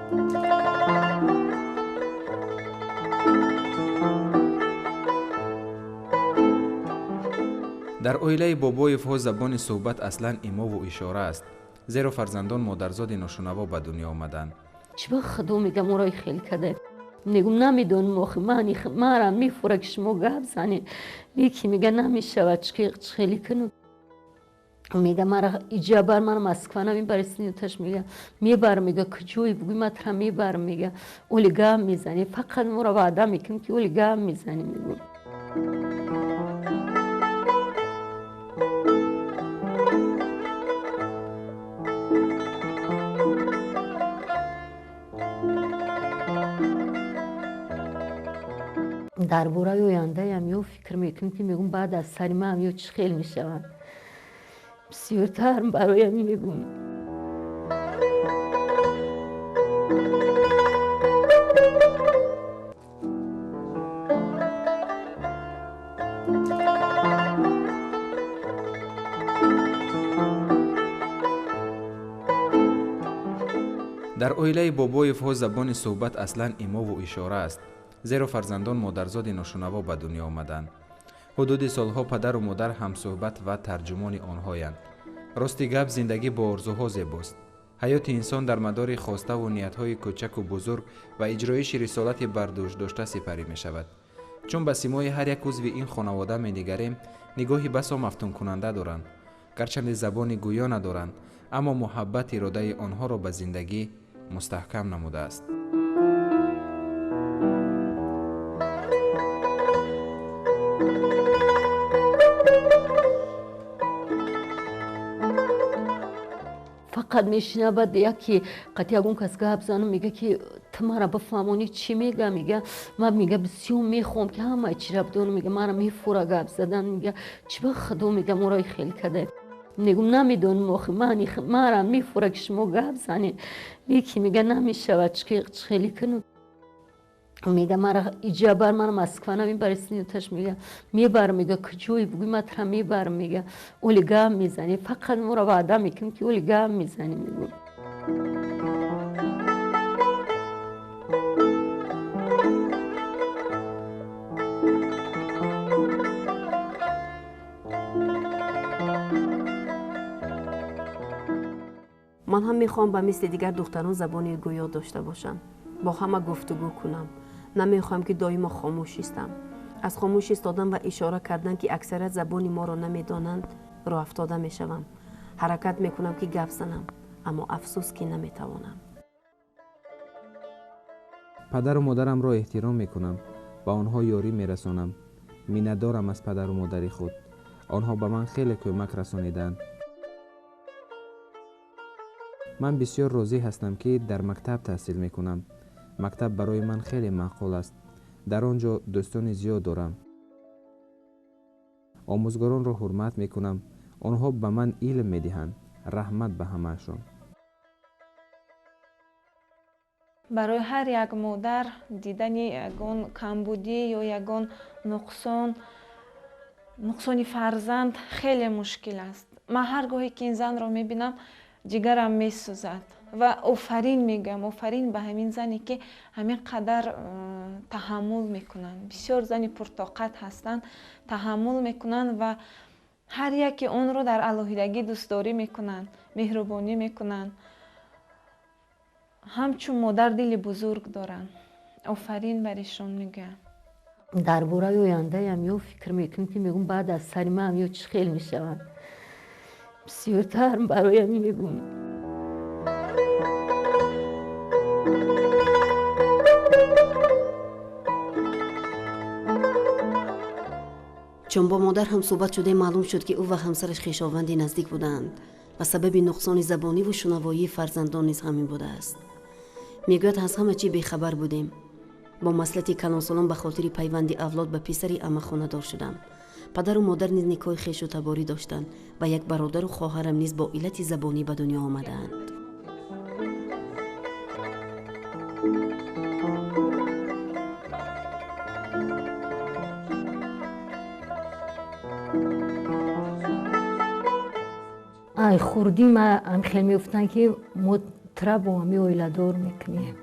Дар оилаи Бобоевҳо забони суҳбат аслан имову ишора аст, зеро фарзандон модарзоди ношунаво ба дунё омаданд. Чӣ ба худо мегам, ораи хел каде. Мегум, намедонам, охи марам мефура, ки шумо гап занед. Леки мега, намешавад, хеле кунам. Мега, мара иҷа бар, мара Москва намебари, синоташ мега, мебарам, мега, куҷое бугӯй, ма тра мебарам, мега, оли гап мезанем, фақат моро ваъда мекунем, ки оли гап мезанем, мегӯ. Дар бораи ояндаям ё фикр мекунем, ки мегӯм, баъд аз сари ман ё чӣ хел мешаванд. Бисёртар бароям мегӯм. Дар оилаи Бобоевҳо забони суҳбат аслан имову ишора аст, зеро фарзандон модарзоди ношунаво ба дунё омаданд. Ҳудуди солҳо падару модар ҳамсӯҳбат ва тарҷумони онҳоянд. Рости гап, зиндагӣ бо орзуҳо зебост. Ҳаёти инсон дар мадори хоставу ниятҳои кӯчаку бузург ва иҷроиши рисолати бардӯшдошта сипарӣ мешавад. Чун ба симои ҳар як узви ин хонавода менигарем, нигоҳи басо мафтункунанда доранд. Гарчанде забони гӯё надоранд, аммо муҳаббат иродаи онҳоро ба зиндагӣ мустаҳкам намудааст. Фақат мешина, баъд яке қати ягон кас гап занам, мега, ки ту мара бифаҳмонӣ, чӣ мега. Мега, ман, мега, бисёр мехоҳам, ки ҳамаи чира бидонам, мега, мара мефура гап задан. Мега, чӣ ба худо мега, мораи хел каде. Мегум, намедонам, охи мара мефура, ки шумо гап занед. Леки мега, намешавад, хеле кунам. Мега, мара иҷа бар, мара Москва намебари, синоташ мега, мебарам, мега, куҷое бугӯй, ма тра мебарам, мега, оли гап мезанем, фақат моро ваъда мекунем, ки оли гап мезанем, мегӯ. Ман ҳам мехоҳам ба мисли дигар духтарон забони гӯё дошта бошам, бо ҳама гуфтугӯ кунам. Намехоҳам, ки доимо хомӯш истам. Аз хомӯш истодан ва ишора кардан, ки аксарият забони моро намедонанд, роҳафтода мешавам. Ҳаракат мекунам, ки гап занам, аммо афсӯс, ки наметавонам. Падару модарамро эҳтиром мекунам, ба онҳо ёрӣ мерасонам. Миннатдорам аз падару модари худ. Онҳо ба ман хеле кӯмак расониданд. Ман бисёр розӣ ҳастам, ки дар мактаб таҳсил мекунам. Мактаб барои ман хеле маъқул аст. Дар он ҷо дӯстони зиёд дорам. Омӯзгоронро ҳурмат мекунам. Онҳо ба ман илм медиҳанд. Раҳмат ба ҳамаашон. Барои ҳар як модар дидани ягон камбудӣ ё ягон нуқсони фарзанд хеле мушкил аст. Ман ҳар гоҳе ки ин занро мебинам, ҷигарам месӯзад ва офарин мегӯям, офарин ба ҳамин зане, ки ҳамин қадар таҳаммул мекунанд. Бисёр зани пуртоқат ҳастанд, таҳаммул мекунанд ва ҳар яке онро дар алоҳидагӣ дӯстдорӣ мекунанд, меҳрубонӣ мекунанд. Ҳамчун модар дили бузург доранд. Офарин бар ишон мегӯям. Дар бораи ояндаям ё фикр мекунем, ки мегӯм, баъд аз сари ман ё чӣ хел мешаванд. Бисёртар бароям мегӯм. Чун бо модар ҳам суҳбат шудем, маълум шуд, ки ӯ ва ҳамсараш хешованди наздик буданд ва сабаби нуқсони забониву шунавоии фарзандон низ ҳамин будааст. Мегӯяд, аз ҳама чӣ бехабар будем. Бо маслиҳати калонсолон ба хотири пайванди авлод ба писари амма хонадор шудам. Падару модар низ никоҳи хешу таборӣ доштанд ва як бародару хоҳарам низ бо иллати забонӣ ба дунё омадаанд. Ай хурдӣ ма ам хел мегуфтанд, ки мо Тура бо ҳами оиладор мекунем.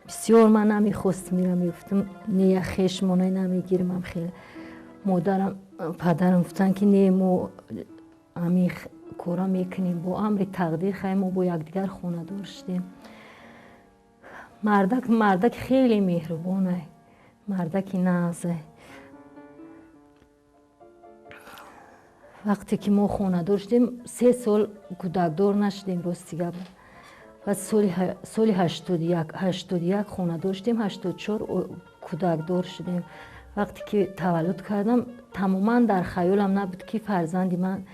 Бисёр ман намехостам, ира мегуфтам, не, хешмона намегирам. Хеле модарам, падарам гуфтанд, ки не, мо ҳами кора мекунем. Бо амри тақдир хай мо бо якдигар хонадор шудем. Мардак, мардак хеле меҳрубонай, мардаки нағзай. Вақте ки мо хонадор шудем, 3 сол кӯдакдор нашудем, рости гап. Баъд соли 81 хонадор шудем, 84 кӯдакдор шудем. Вақте ки таваллуд кардам, тамоман дар хаёлам набуд, ки фарзанди ман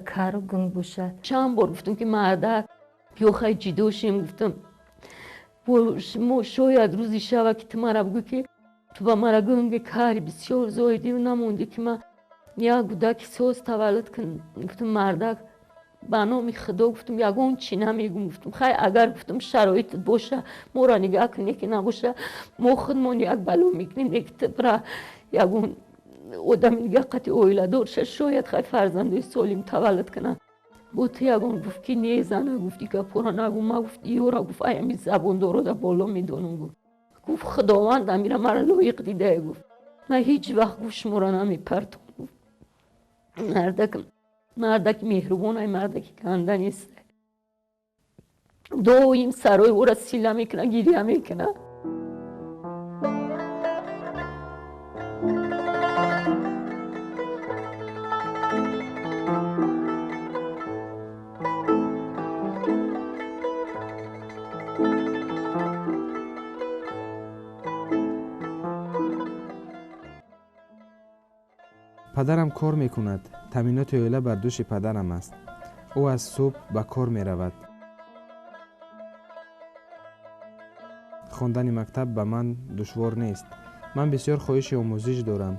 кару гунг бошад. Чанд бор гуфтам, ки мардак, биё, хай ҷидо шем. Гуфтам, мо шояд рӯзи шава, ки ту мара бигӯ, ки ту ба мара гунги кари бисёр зоидию намондӣ, ки ман як кӯдаки соз таваллуд кун. Гуфтам, мардак, ба номи Худо, гуфтам, ягон чӣ намегум. Гуфтам, хай, агар, гуфтам, шароитат боша, моро нигаҳ кун, неки набоша, мо худмон як бало мекунем, неки ту бира, ягон одами дига қати оиладор ша, шояд хай фарзандои солим таваллуд кунанд бо ту ягон. Гуфт, ки не, зана, гуфт, гапора нагу. Ма, гуфт, ёра, гуфт, аями забондорода боло медонам. Гуфт, Худованд амира мара лоиқ дидае. Гуфт, ман ҳеҷ вақт, гуфт, шуморо намепартом. Гуфт, мардак, мардаки меҳрубонай, мардаки канда нест. Доим сарои ӯра сила мекуна, гиря мекуна. Падарам кор мекунад. Таъминоти оила бар дӯши падарам аст. Ӯ аз субҳ ба кор меравад. Хондани мактаб ба ман душвор нест. Ман бисёр хоҳиши омӯзиш дорам.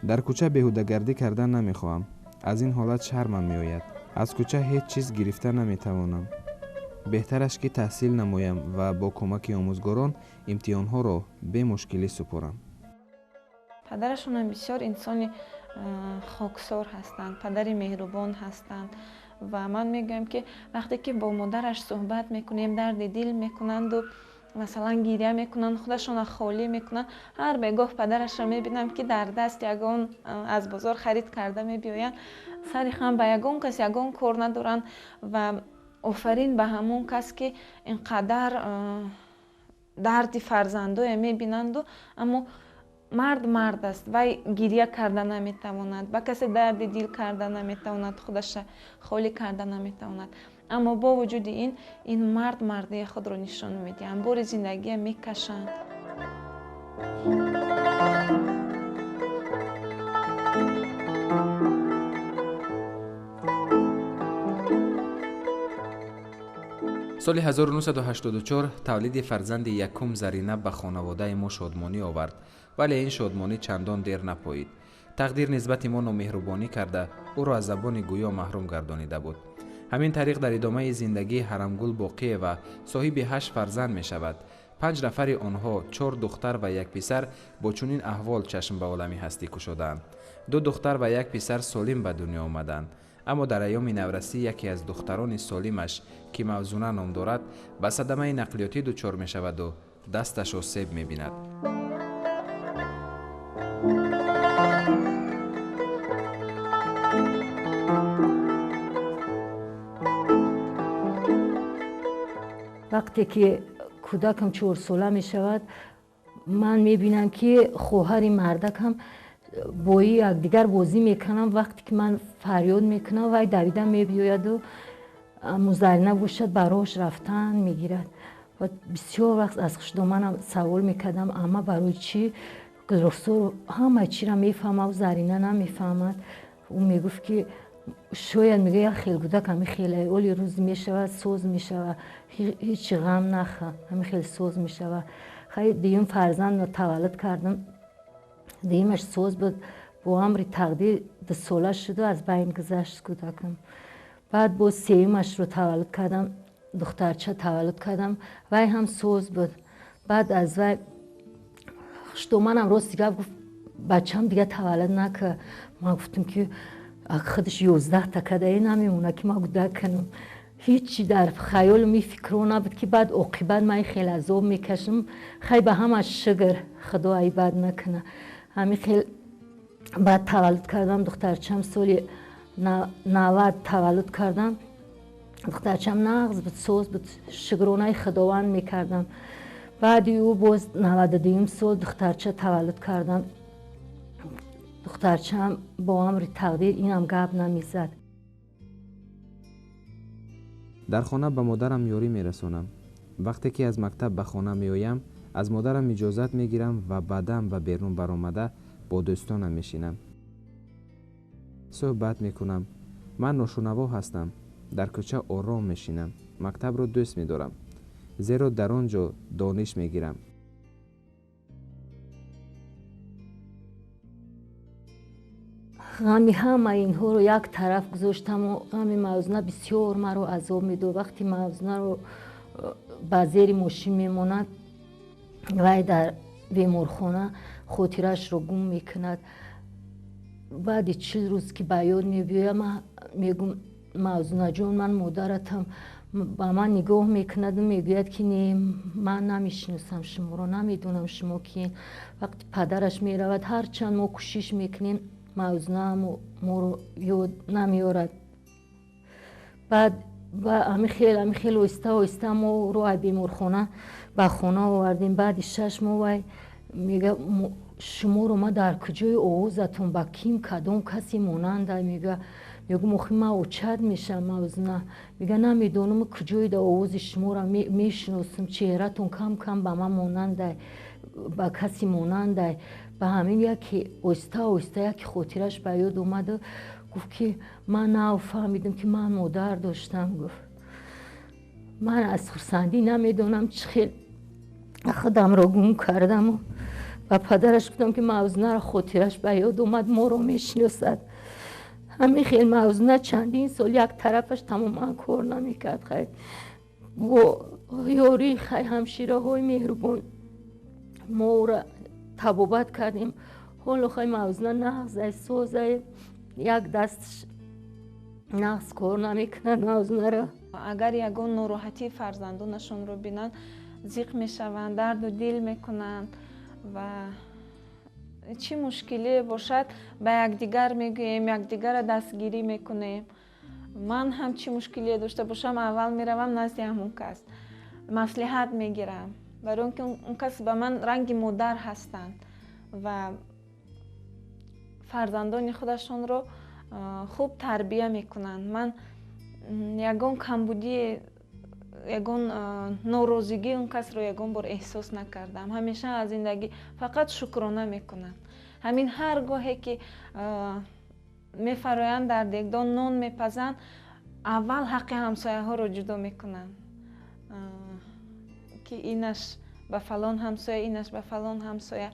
Дар кӯча беҳудагардӣ кардан намехоҳам. Аз ин ҳолат шармам меояд. Аз кӯча ҳеҷ чиз гирифта наметавонам. Беҳтараш, ки таҳсил намоям ва бо кӯмаки омӯзгорон имтиҳонҳоро бемушкилӣ супорам. Падарашонам бисёр инсони хоксор ҳастанд, падари меҳрубон ҳастанд. Ва ман мегӯям, ки вақте ки бо модараш суҳбат мекунем, дарди дил мекунанду, масалан, гиря мекунанд, худашонро холӣ мекунанд. Ҳар бегоҳ падарашро мебинам, ки дар даст ягон аз бозор харид карда мебиёянд. Сари хам ба ягон кас ягон кор надоранд. Ва офарин ба ҳамон кас, ки ин қадар дарди фарзандое мебинанду. Аммо мард мард аст, вай гиря карда наметавонад, ба касе дарди дил карда наметавонад, худаша холӣ карда наметавонад. Аммо бо вуҷуди ин, ин мард мардии худро нишон медиҳанд, бори зиндагия мекашанд. Соли 1984 тавлиди фарзанди якум Зарина ба хонаводаи мо шодмонӣ овард, вале ин шодмонӣ чандон дер напоид. Тақдир нисбати мо номеҳрубонӣ карда, ӯро аз забони гӯё маҳрум гардонида буд. Ҳамин тариқ, дар идомаи зиндагӣ Ҳарамгул Боқиева соҳиби ҳашт фарзанд мешавад. Панҷ нафари онҳо, чор духтар ва як писар, бо чунин аҳвол чашм ба олами ҳастӣ кушодаанд. Ду духтар ва як писар солим ба дунё омаданд, аммо дар айёми наврасӣ яке аз духтарони солимаш, ки Мавзуна ном дорад, ба садамаи нақлиётӣ дучор мешаваду дасташ осеб мебинад. Вақте ки кӯдакам 4сола мешавад, ман мебинам, ки хоҳари мардакам бои якдигар бозӣ мекунам. Вақте ки ман фарёд мекунам, вай давида мебиёяду Зарина бошад, ба роҳш рафтан мегирад. Ва бисёр вақт аз хушдоманам савол мекардам: ама, барои чӣ Рухсор ҳама чиро мефаҳмад, Зарина намефаҳмад? Ӯ мегуфт, ки шояд, мега, як хел кӯдак ҳами хеле оли рӯз мешавад, соз мешавад, ҳеҷ ғам наха, ҳами хел соз мешавад. Хай, дуюм фарзандро таваллуд кардам, дуюмаш соз буд. Бо амри тақдир 2сола шуду аз байн гузашт кӯдакам. Баъд боз сеюмашро таваллуд кардам, духтарча таваллуд кардам, вай ҳам соз буд. Баъд аз вай хушдоманам, рости гап, гуфт: «Бачам дига таваллуд накард». Ман гуфтам, ки Худаш 11 та кадае намемона ки ман гудак кунам. Ҳичи дар хаёлам ин фикрҳо набуд, ки баъд оқибат ман хеле азоб мекашам. Хай, ба ҳамаш шукр, худо айбад накуна. Ҳамин хел баъд таваллуд кардам духтарчам, соли 90 таваллуд кардам. Духтарчам нағз буд, соз буд, шукронаи худованд мекардам. Баъди ӯ боз 92-юм сол духтарча таваллуд кардам. Духтарчам бо амри тақдир инам гап намезад. Дар хона ба модарам ёрӣ мерасонам. Вақте ки аз мактаб ба хона меоям, аз модарам иҷозат мегирам ва баъдан ба берун баромада бо дӯстонам мешинам, суҳбат мекунам. Ман ношунаво ҳастам, дар кӯча ором мешинам. Мактабро дӯст медорам, зеро дар он ҷо дониш мегирам. Ғами ҳама инҳоро як тараф гузоштаму ғами Мавзуна бисёр маро азоб медод. Вақти Мавзунаро ба зери мошин мемонад, вай дар беморхона хотирашро гум мекунад. Баъди 40 рӯз ки ба ёд мебиёяд, ман мегӯм: «Мавзунаҷон, ман модаратам». Ба ман нигоҳ мекунаду мегӯяд, ки не, ман намешиносам шуморо, намедонам шумо киен. Вақти падараш меравад, ҳарчанд мо кӯшиш мекунем, Мавзуна моро ёд намеорад. Баъд ҳамин хел оҳиста оҳиста моро аз беморхона ба хона овардем. Баъди 6 моҳ вай мега: «Шуморо ман дар куҷои овозатон ба ким, кадом касе монанда?» Мега. Мегӯм: «Охи, ман очат мешавам, Мавзуна». Мега: «Намедонам, куҷои да овози шуморо мешиносам, чеҳратон кам кам ба ман монандай, ба касе монандай». Ба ҳамин яке оҳиста оҳиста яке хотираш ба ёд омаду гуфт, ки ман нав фаҳмидам, ки ман модар доштам. Гуфт: «Ман аз хурсандӣ намедонам чӣ хел худамро гум кардаму ба падараш гуфтам, ки Мавзунаро хотираш ба ёд омад, моро мешиносад». Ҳамин хел Мавзуна чандин сол як тарафаш тамоман кор намекард. Хай, бо ёрии хай ҳамшираҳои меҳрубон мо ӯра табобат кардем. Ҳоло хай Мавзуна нағзай, созай, як дастш нағз кор намекунад Мавзунаро. Агар ягон нороҳатии фарзандонашонро бинанд, зиқ мешаванд, дарду дил мекунанд ва чӣ мушкилие бошад, ба якдигар мегӯем, якдигарро дастгирӣ мекунем. Ман ҳам чӣ мушкилие дошта бошам, аввал меравам назди ҳамон кас, маслиҳат мегирам, барои он ки он кас ба ман ранги модар ҳастанд ва фарзандони худашонро хуб тарбия мекунанд. Ман ягон камбудие, ягон норозигии он касро ягон бор эҳсос накардам. Ҳамеша аз зиндагӣ фақат шукрона мекунанд. Ҳамин ҳар гоҳе ки мефароянд, дар дегдон нон мепазанд, аввал ҳаққи ҳамсояҳоро ҷудо мекунанд, ки инаш ба фалон ҳамсоя, инаш ба фалон ҳамсоя.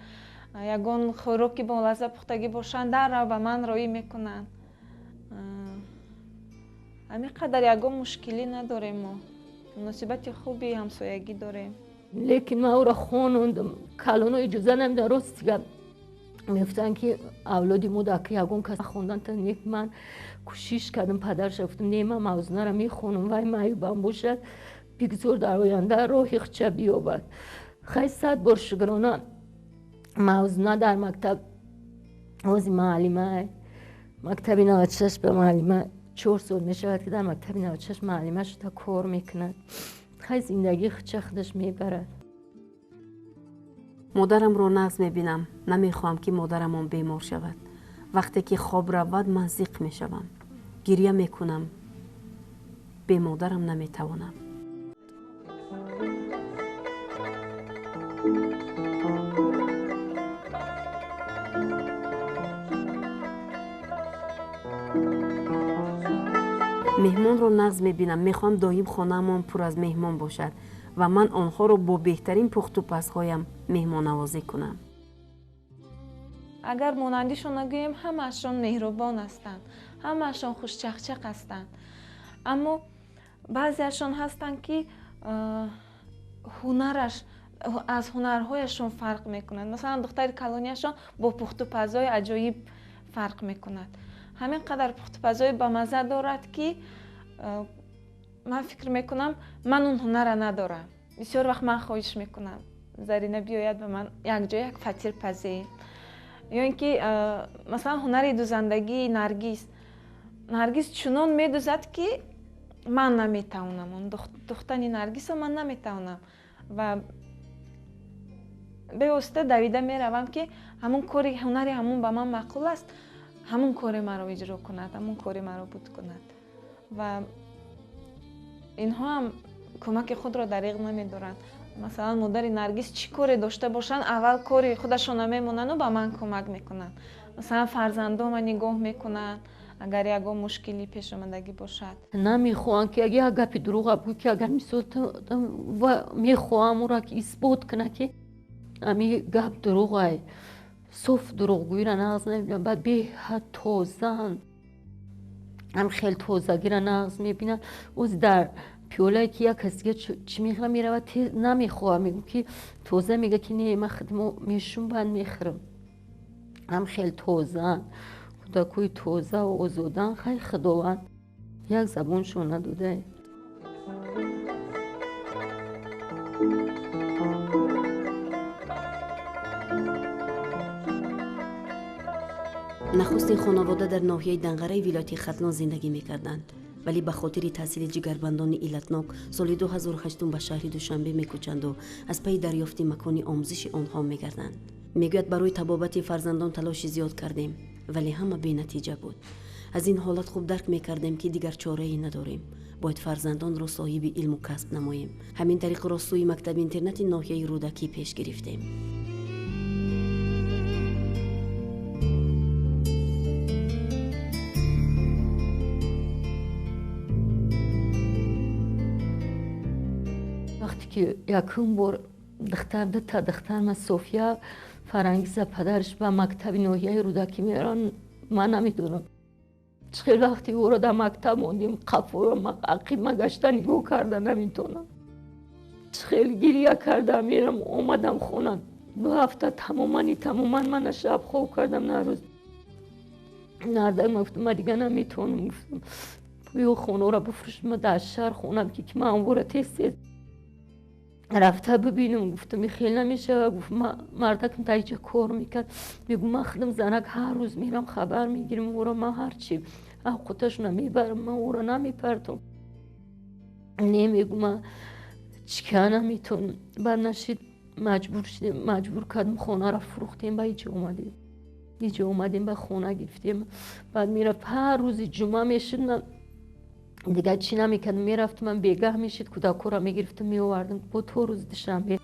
Ягон хӯроки болазза пухтагӣ бошанд, даррав ба ман роӣ мекунанд. Ҳамин қадар ягон мушкилӣ надорем, мо муносибати хуби ҳамсоягӣ дорем. Лекин ман ӯро хонондам. Калоно иҷоза намедиҳанд, рости гап, мегуфтанд, ки авлоди мо дар ягон кас хондан. Ман кӯшиш кардам, падарша гуфтам: «Не, ман Мавзунаро мехонам, вай маъюбам бошад, бигзор дар оянда роҳи худша биёбад». Хай, сад бор шукрона, Мавзуна дар мактаб ҳози муаллима, мактаби 96 ба муаллима, 4 сол мешавад, ки дар мактаби 96 муаллима шуда кор мекунад. Хай, зиндагии худша худаш мебарад. Модарамро нағз мебинам. Намехоҳам, ки модарамон бемор шавад. Вақте ки хоб равад, ман зиқ мешавам, гирья мекунам. Бе модарам наметавонам. Меҳмонро нағз мебинам. Мехоҳам доим хонаамон пур аз меҳмон бошад ва ман онҳоро бо беҳтарин пухтупазҳоям меҳмоннавозӣ кунам. Агар монандишон нагӯем, ҳамаашон меҳрубон ҳастанд, ҳамаашон хушчақчақ ҳастанд, аммо баъзеашон ҳастанд, ки ҳунараш аз ҳунарҳояшон фарқ мекунад. Масалан, духтари калонияшон бо пухтупазҳои аҷоиб фарқ мекунад. Ҳамин қадар пухтупазои бамазза дорад, ки ман фикр мекунам, ман он ҳунарра надорам. Бисёр вақт ман хоҳиш мекунам, Зарина биёяд ба ман якҷоя як фатир пазем. Ё ин ки масалан ҳунари дузандагии Наргиз. Наргиз чунон медузад, ки ман наметавонам. Он духтани Наргизро ман наметавонам. Ва бевосита давида меравам, ки ҳамун кори ҳунари ҳамун ба ман маъқул аст, ҳамун кори маро иҷро кунад, ҳамун кори маро буд кунад. Ва инҳо ҳам кӯмаки худро дариғ намедоранд. Масалан, модари Наргиз чӣ коре дошта бошанд, аввал кори худашона мемонану ба ман кӯмак мекунанд. Масалан, фарзандома нигоҳ мекунанд, агар ягон мушкилӣ пешомадагӣ бошад. Намехоҳам, ки як гапи дурӯға бигӯ, ки агар мисол мехоҳам ӯро ки исбот кунад, ки ами гап дурӯғай. Соф дурӯғгӯиро нағз намебинам, баъд беҳад тозаанд. Ҳам хел тозагиро нағз мебинам. Оз дар пиёлае ки як кас дига чӣ мехӯрад, меравад, тез намехоҳам, мегӯм ки тоза, мега ки не, ман худмо мешум, баъд мехӯрам. Ҳам хел тозаанд, кӯдакҳои тозаву озодаанд. Хай, Худованд як забоншон надодае. Нахустин хонавода дар ноҳияи Данғараи вилояти Хатлон зиндагӣ мекарданд, вале ба хотири таъсири ҷигарбандони иллатнок соли 2008 ба шаҳри Душанбе мекӯчанду аз пайи дарёфти макони омӯзиши онҳо мегарданд. Мегӯяд, барои табобати фарзандон талоши зиёд кардем, вале ҳама бенатиҷа буд. Аз ин ҳолат хуб дарк мекардем, ки дигар чорае надорем, бояд фарзандонро соҳиби илму касб намоем. Ҳамин тариқро сӯи мактаби интернати ноҳияи Рӯдакӣ пеш гирифтем. Вақте ки якум бор духтар, дута духтар ман, София, Фарангиза, падараш ба мактаби ноҳияи Рӯдакӣ меоранд, ман намедонам чӣ хел вақте ӯро дар мактаб мондем, қафоро ақиб гашта нигоҳ карда наметонам. Чӣ хел гирия карда мерам, омадам хона, 2 ҳафта тамомани тамоман ман на шаб хоб кардам, на рӯз. Нардак ман гуфтам, ман дига наметавонам, гуфтам, биё хонаро бифурӯш, ман дар шаҳр хонам, ки ман онвора тез тез рафта бибинам. Гуфтам, ин хел намешава. Гуфт, мардакам дар иҷа кор мекард, мегӯ, ман худам занак ҳар рӯз мерам, хабар мегирам ӯро, ман ҳарчи авқоташона мебарам, ман ӯро намепартом. Не, мегӯ, ман чика наметавонам. Баъд нашид, маҷбур шудем, маҷбур кардем, хонаро фурӯхтем, ба иҷа омадем. Иҷа омадем, ба хона гирифтем. Баъд мерафт, ҳар рӯзи ҷумъа мешуд, ман дигар чӣ намекардам, мерафтам, ман бегаҳ мешид, кӯдакҳоро мегирифтам, меовардам бо то рӯзи душанбе.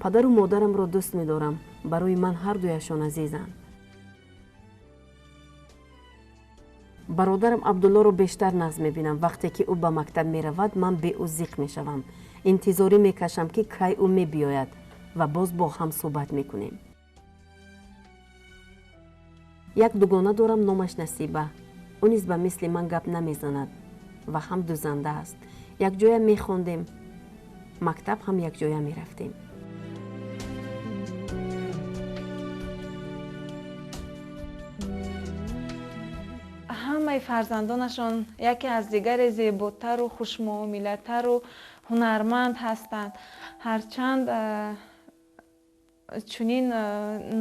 Падару модарамро дӯст медорам, барои ман ҳар дуяшон азизанд. Бародарам Абдуллоро бештар нағз мебинам. Вақте ки ӯ ба мактаб меравад, ман бе ӯ зиқ мешавам. Интизорӣ мекашам, ки кай ӯ мебиёяд ва боз бо ҳам суҳбат мекунем. Як дугона дорам, номаш Насиба. Ӯ низ ба мисли ман гап намезанад ва ҳам дузанда аст. Якҷоя мехондем, мактаб ҳам якҷоя мерафтем. Ҳамаи фарзандонашон яке аз дигаре зеботару хушмуомилатару ҳунарманд ҳастанд. Ҳарчанд чунин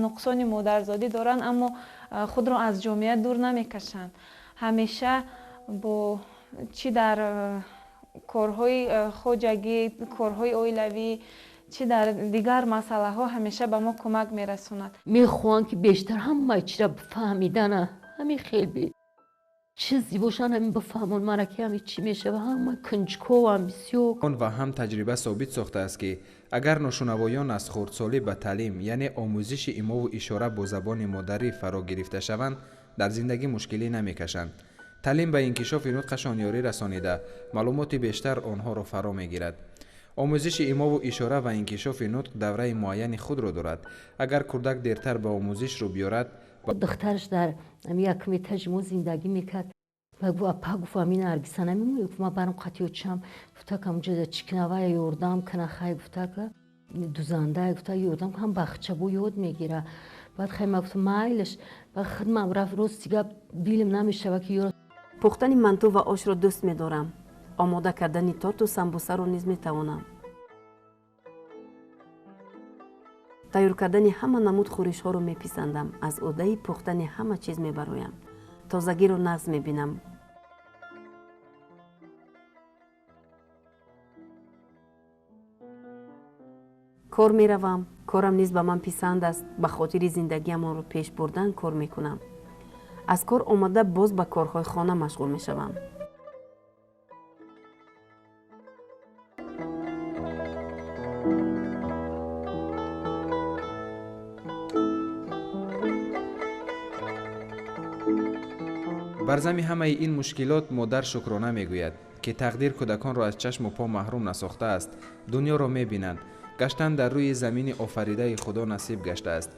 нуқсони модарзодӣ доранд, аммо худро аз ҷомеа дур намекашанд. Ҳамеша бо чӣ дар корҳои хоҷагӣ, корҳои оилавӣ, чӣ дар дигар масъалаҳо ҳамеша ба мо кӯмак мерасонад. Мехоҳам, ки бештар ҳамаи чиро фаҳмидана, ҳамин хел чизи бошанд, ҳамин бифаҳмон мара, ки ҳамин чӣ мешава, ҳама кунҷковам бисёр. Он ва ҳам таҷриба собит сохтааст, ки агар ношунавоён аз хурдсолӣ ба таълим, яъне омӯзиши имову ишора бо забони модарӣ фаро гирифта шаванд, дар зиндагӣ мушкилӣ намекашанд. Таълим ба инкишофи нутқашон ёрӣ расонида, маълумоти бештар онҳоро фаро мегирад. Омӯзиши имову ишора ва инкишофи нутқ давраи муайяни худро дорад. Агар кӯдак дертар ба омӯзиш рӯ биёрад, духтараш дар якум этажи мо зиндагӣ мекард. Ба гуфт, апа, гуфт, ҳамин Наргиса намемоӣ? Гуфт, ман барам қатиё чам. Гуфта, ҳамҷода чикнавая ёрдам кана, хай, гуфтака дузанда, гуфта, ёрдам ҳам бахча бо ёд мегира. Баъд хай ма гуфтам майлаш, баъд хидмам рафт, рости гап дилам намешава ки ёро. Пухтани манту ва ошро дӯст медорам. Омода кардани торту самбусаро низ метавонам. Тайёр кардани ҳама намуд хӯришҳоро меписандам. Аз ӯҳдаи пухтани ҳама чиз мебароям. Тозагиро нағз мебинам. Кор меравам, корам низ ба ман писанд аст. Ба хотири зиндагиамонро пеш бурдан кор мекунам. Аз кор омада боз ба корҳои хона машғул мешавам. Бар зами ҳамаи ин мушкилот модар шукрона мегӯяд, ки тақдир кӯдаконро аз чашму по маҳрум насохтааст, дунёро мебинанд, гаштан дар рӯи замини офаридаи Худо насиб гаштааст.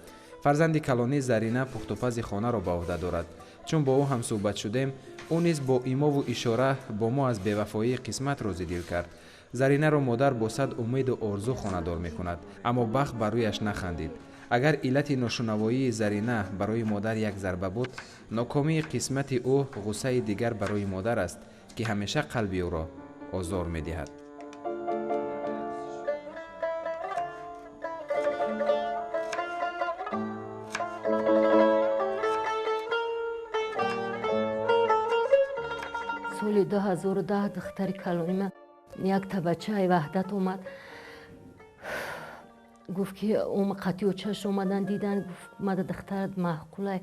Фарзанди калонӣ Зарина пухтупази хонаро ба ӯҳда дорад. Чун бо ӯ ҳамсӯҳбат шудем, ӯ низ бо имову ишора бо мо аз бевафоии қисмат розӣ дил кард. Заринаро модар бо сад умеду орзу хонадор мекунад, аммо бахт бар рӯяш нахандид. Агар иллати ношунавоии Зарина барои модар як зарба буд, нокомии қисмати ӯ ғуссаи дигар барои модар аст, ки ҳамеша қалби ӯро озор медиҳад. Соли 2010 духтари калони ман як табачаи ваҳдат омад. Гуфт ки қатъи очаш омадан дидан, гуфт мада духтарат маъқулай,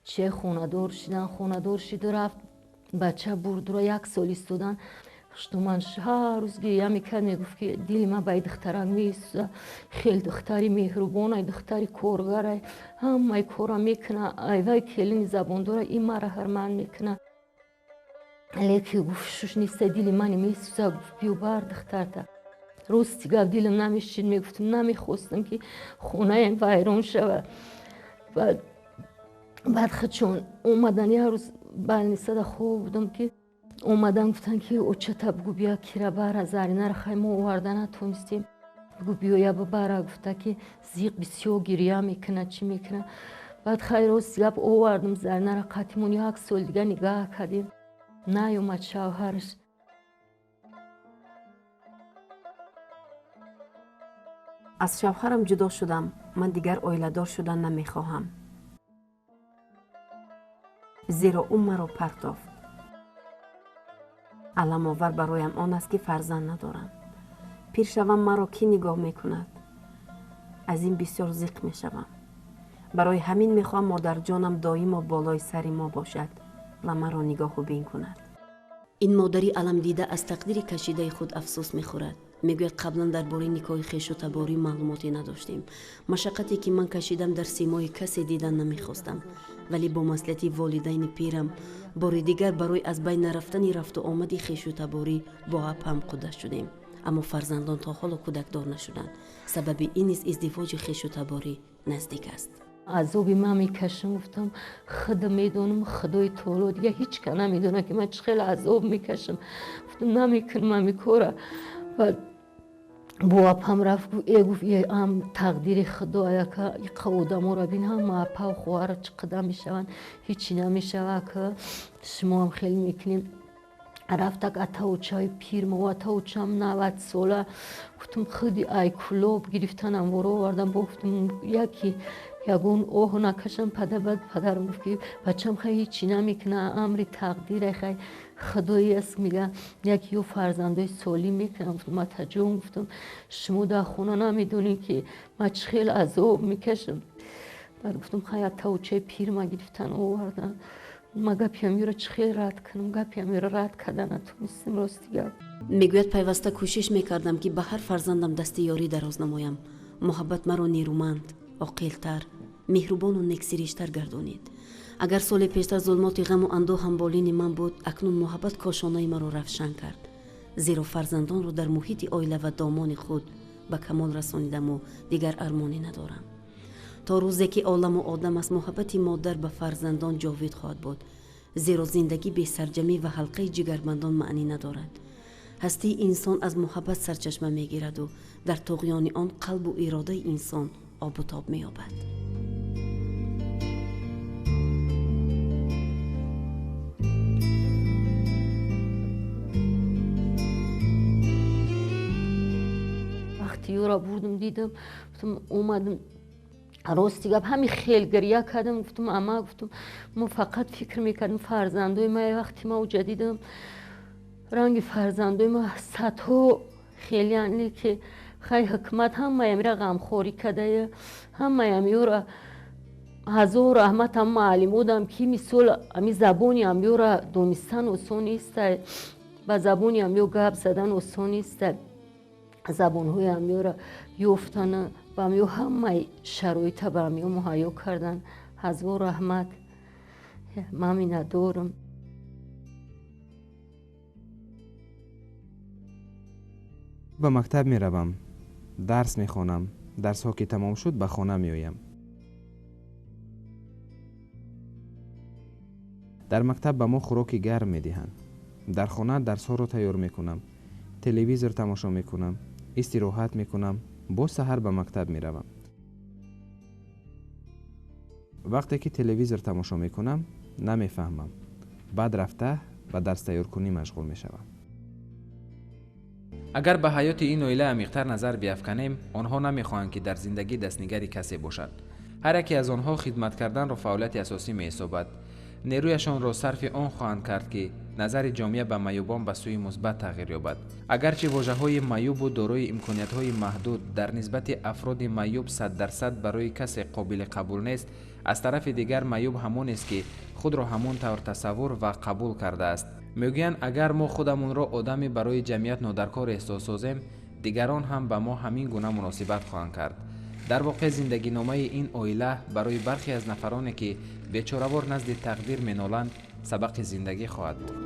че хонадор шидан, хонадор шиду рафт, бача бурдуро як сол истодан. Что ман ҳар рӯз гиря мекард, мегуфт ки дили ман ба духтарак месӯзад, хеле духтари меҳрубонай, духтари коргарай, ҳамаи кора мекуна, айвай келини забондора, ин мара ҳурмат мекуна. Лекин гуфт шуш неста, дили мани месӯзад, гуфт биё бар духтарта. Рости гап дилам намешид, мегуфтам намехостам ки хонаям вайрон шавад. Баъд худшон омадан, як рӯз балнисада хоб будам ки омадан гуфтанд ки очата бугу бия кира бара, Заринаро хай мо оварда натонистем, бугу биёя бибара, гуфта ки зиқ бисёр гиря мекунад, чӣ мекунад. Баъд хай рости гап овардам Заринаро, қатъимон як сол дига нигаҳ кардем, наёмад шавҳараш. Аз шавҳарам ҷудо шудам. Ман дигар оиладор шудан намехоҳам, зеро ӯ маро партофт. Аламовар бароям он аст, ки фарзанд надорам. Пир шавам, маро кӣ нигоҳ мекунад? Аз ин бисёр зиқ мешавам. Барои ҳамин мехоҳам модарҷонам доимо болои сари мо бошад ва маро нигоҳу бин кунад. Ин модари аламдида аз тақдири кашидаи худ афсӯс мехӯрад. Мегӯяд қаблан дар бораи никоҳи хешу таборӣ маълумоте надоштем. Машаққате ки ман кашидам дар симои касе дидан намехостам, вале бо маслиҳати волидайни пирам бори дигар барои аз байн нарафтани рафту омади хешу таборӣ бо апам қудда шудем. Аммо фарзандон то ҳоло кӯдакдор нашуданд. Сабаби ин низ издивоҷи хешу таборӣ наздик аст. Азоби ман мекашам, гуфтам худо медонам, худои таоло дига ҳеҷ ка намедонад ки ман чӣ хел азоб мекашам. Гуфтам намекунам ҳамин кора. Баъд бо апам рафт, гуфт ам тақдири худо, яка иқа одаморо бин, ҳама апа хоҳара чӣ қадар мешаванд, ҳечи намешавад, ка шумоам хеле мекунем. Рафтак атаочаи пир мо, атаочам 90 сола, гуфтам худи ай кулоб гирифтанам воро овардам, бо гуфтам яки ягон оҳ накашам. Баъд падарам гуфт ки бачам хай ҳечи намекуна, амри тақдире, хай худои аст, мега яки ё фарзандои солим мекунам. Гуфтам атаҷон, гуфтам шумо дар хона намедонед ки ман чӣ хел азоб мекашам. Баъд гуфтам хай атаочаи пир ма гирифтан овардан. Ма гапиам ёро чӣ хел рад кунам, гапиам ёро рад карда натонистем, рости гап. Мегӯяд пайваста кӯшиш мекардам, ки ба ҳар фарзандам дасти ёрӣ дароз намоям. Муҳаббат маро нерӯманд, оқилтар, меҳрубону нексириштар гардонид. Агар соли пештар зулмоти ғаму андӯҳам болини ман буд, акнун муҳаббат кошонаи маро равшан кард. Зеро фарзандонро дар муҳити оила ва домони худ ба камол расонидаму дигар армонӣ надорам. То рӯзе ки оламу одам аст, муҳаббати модар ба фарзандон ҷовид хоҳад буд. Зеро зиндагӣ бесарҷамӣ ва ҳалқаи ҷигарбандон маънӣ надорад. Ҳастии инсон аз муҳаббат сарчашма мегираду дар туғёни он қалбу иродаи инсон обу тоб меёбад. Вақти ёра бурдум, дидам, гуфтам, омадам, рости гап, ҳами хел гиря кардам. Гуфтам, ама, гуфтам, мо фақат фикр мекардам фарзандои ма. Вақти ма уҷа дидам, ранги фарзандои ма садҳо хелиян, ки хай, ҳукмат ҳамаямира ғамхорӣ кардая, ҳамаям ёра ҳазор раҳмат. Ҳам маълимодам, ки мисол ами забони амёра донистан осон неста, ба забони амё гап задан осон неста, забонҳои амёра ёфтан, ба амё ҳамаи шароита ба амё муҳайё кардан. Ҳазор раҳмат, ман миннатдорам. Ба мактаб меравам, дарс мехонам. Дарсҳо ки тамом шуд, ба хона меоям. Дар мактаб ба мо хӯроки гарм медиҳанд. Дар хона дарсҳоро тайёр мекунам, телевизор тамошо мекунам, истироҳат мекунам, боз саҳар ба мактаб меравам. Вақте ки телевизор тамошо мекунам, намефаҳмам, баъд рафта ба дарстайёркунӣ машғул мешавам. Агар ба ҳаёти ин оила амиқтар назар биафканем, онҳо намехоҳанд, ки дар зиндагӣ дастнигари касе бошанд. Ҳар яке аз онҳо хидмат карданро фаъолияти асосӣ меҳисобад. Нерӯяшонро сарфи он хоҳанд кард, ки назари ҷомеа ба маъюбон ба сӯи мусбат тағйир ёбад. Агарчи вожаҳои маъюбу дорои имкониятҳои маҳдуд дар нисбати афроди маъюб 100% барои касе қобили қабул нест, аз тарафи дигар маъюб ҳамонест, ки худро ҳамон тавр тасаввур ва қабул кардааст. Мегӯянд, агар мо худамонро одами барои ҷамъият нодаркор эҳсос созем, дигарон ҳам ба мо ҳамин гуна муносибат хоҳанд кард. Дар воқеъ, зиндагиномаи ин оила барои бархе аз нафароне, ки бечоравор назди тақдир меноланд, сабақи зиндагӣ хоҳад буд.